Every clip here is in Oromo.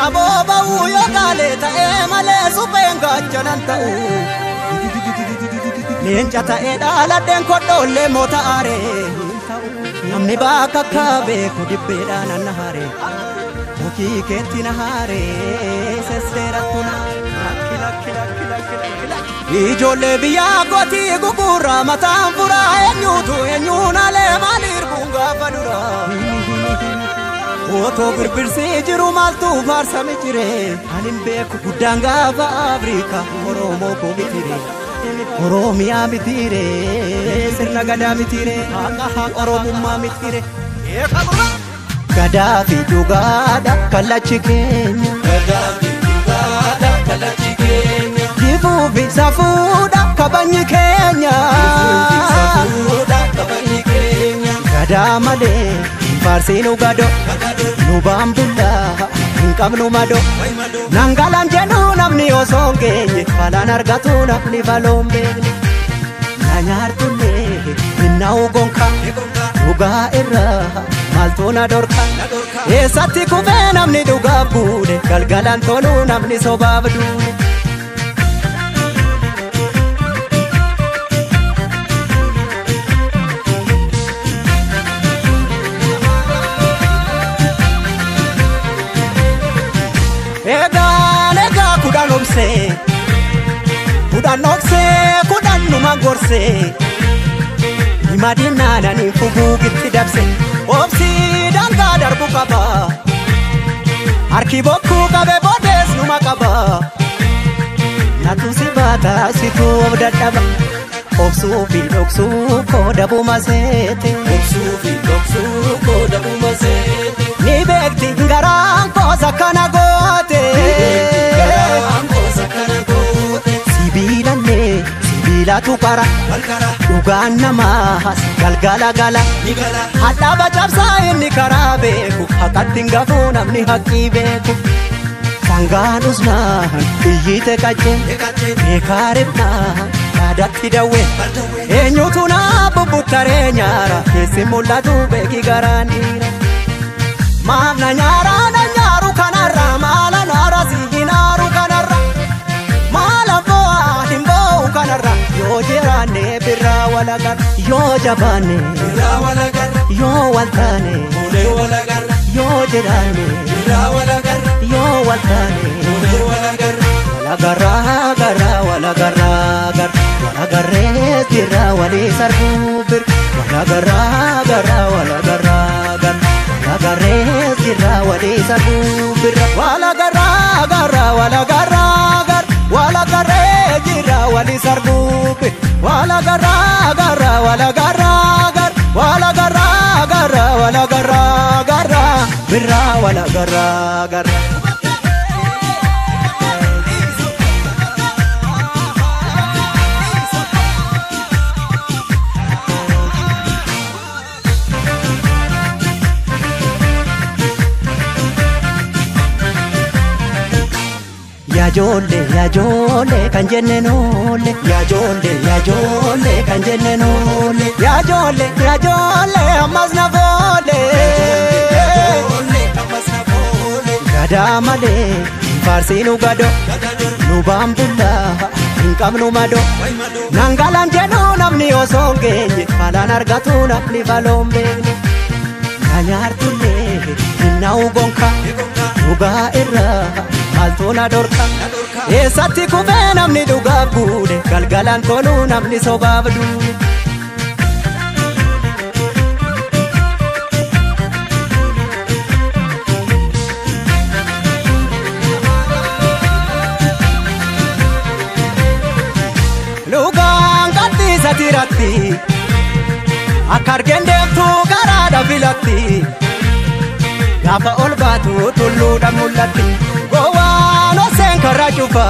Ashaboo ba'uu yoo gaalee ta'ee malee supheen gaachanan ta'u. Leenca ta'ee dhaaladheen kodhoollee moota aaree. Namni bakka akka beeku dibbeedhaan anna haaree. Mukii keetti na haaree sesseerattu na. Ijoollee biyyaa kootii gugurraa mataan furaa eenyuutu eenyuun alee maaliif gaafa duraa. Otoo birbirsii jiru maaltu faarsame jiree ani hin beeku guddaan gaafa Afrikaa Oromoo koo mitiree Oromiyaa mitiree sirna gadaa mitiree haqa Oromummaa mitiree. Gadaa fi dhugaadha kallachi keenya. Gadaa fi dhugaadha kallachi keenya. Jifuu fi safuudha kabajni keenya. Jifuu fi safuudha kabajni keenya. Gadaa malee faarsiinu gadoo nu baambullaa hin qabnu madoo. Nangalaan jedhu namni osoo hin geenye balaan argatu namni baloon beekne. Na nyaartullee hin na'u gonka dhugaa irraa maaltu na dhorka. Eessatti kufee namni dhugaaf guune galgalaan toluu namni sobaaf duune. Eegaan egaa kudhan obsee kudhan dhoksee kudhan numa gorsee himadinaananii fuguugitti dabse obsii dangaa darbu qaba harki bokkuu qabe boodees numa qaba natu si baata situu of dadhaba obsuu fi dhoksuu koodabuma seete. Obsuu fi dhoksuu koodabuma seete. Ni beekti garaan koosa kana goote. Garaan koosa kana goote. Sibiilallee sibiilatu qara. Dhugaan namaas galgala gala. Hadhaaba cabsaa inni karaa beeku haqatti hin gafuu namni haqqii beeku. Sangaan usnaan iyyite qaccee beekaa ribnaan yaadatti dawwee. Eenyutu naa bubbuttaree nyaara keessi mul'atu beeki garaan dhiira. Maaf na nyaara na nyaaru kanarra maala naara si hin aaru kanarra maala bo'aa hin bo'u kanarra yoo jiraanne birraa walagarra yoo jabaanne birraa walagarra yoo waltaane mulee walagarra yoo jiraanne birraa walagarra yoo waltaane mulee walagarra walagarra garra walagarra garra walagarree jirra walii sarbuu bir walagarra garra walagarra garra. Walagarree jirra walii sarbuu birra walagarra garra walagarra garra walagarree jirra walii sarbuu bir walagarra garra walagarra garra walagarra garra walagarra garra birra walagarra garra. Yaajoollee yaajoollee kan jenne noolle yaajoollee yaajoollee kan jenne noolle yaajoollee yaajoollee ammas na foole. Gadaa malee faarsiinu gadoo nu baambullaa hin qabnu madoo nangalaan jedhu namni osoo hin geenye balaan argatu namni baloon beekne. Na nyaartullee hin na'u gonka dhugaa irraa maaltu na dhorka. Eessatti kufee namni dhugaaf guune galgalaan toluu namni sobaaf duune. Dhugaan gadhiisa tiratti akka argeen deemtu garaadha filatti gaafa ol baatu tulluudha mul'atti. Gowwaan oseen karaa cufa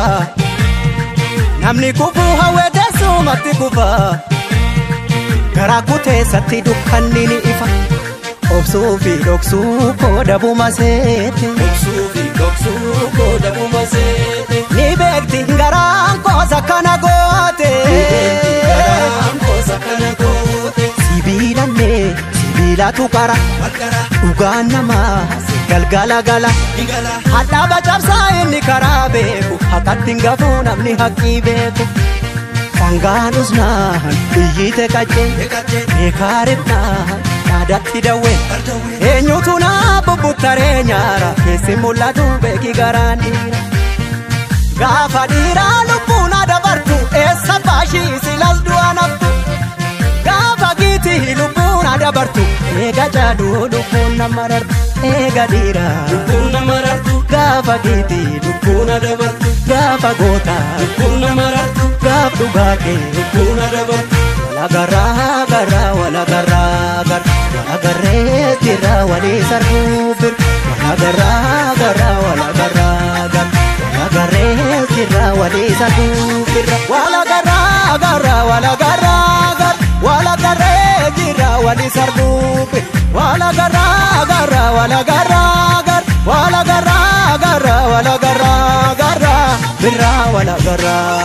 namni kufuu hawwee teessumatti kufa garaa kuteessatti dukkanni ni ifa obsuu fi dhoksuu koodabuma seete. Obsuu fi dhoksuu koodabuma seete. Ni beekti garaan koosa kana goote. Garaan koosa kana goote. Sibiilallee sibiilatu qara dhugaan namaas galgala gala. Hadhaaba cabsaa inni karaa beeku haqatti hin gafuu namni haqqii beeku. Sangaan usnaan iyyite qaccee beekaa ribnaan dhaadatti dawwee. Eenyutu naa bubbuttaree nyaara keessi mul'atu beeki garaan dhiira. Gaafa dhiiraa lubbuun dabartu eessa baashii silas du'a naftu. Gaafa giitii lubbuun dabartu eega jaaduu lubbuun nama rartu. Eega dhiiraa Lubbuun nama rartu. Gaafa giitii Lubbuun dabartu. Gaafa gootaa Lubbuun nama rartu. Gaaf dhugaa kee Lubbuun dabartu. Walagaraa garaa walagaraa gara walagarree jira walii sarbuu bir walagaraa garaa walagaraa gara walagarree jira walii sarbuu bir walagaraa garaa walagaraa gara walagarree jira walii sarbuu bir walagaraa garaa walagaraa gara walagaraa gara walagaraa gara birraa walagaraa.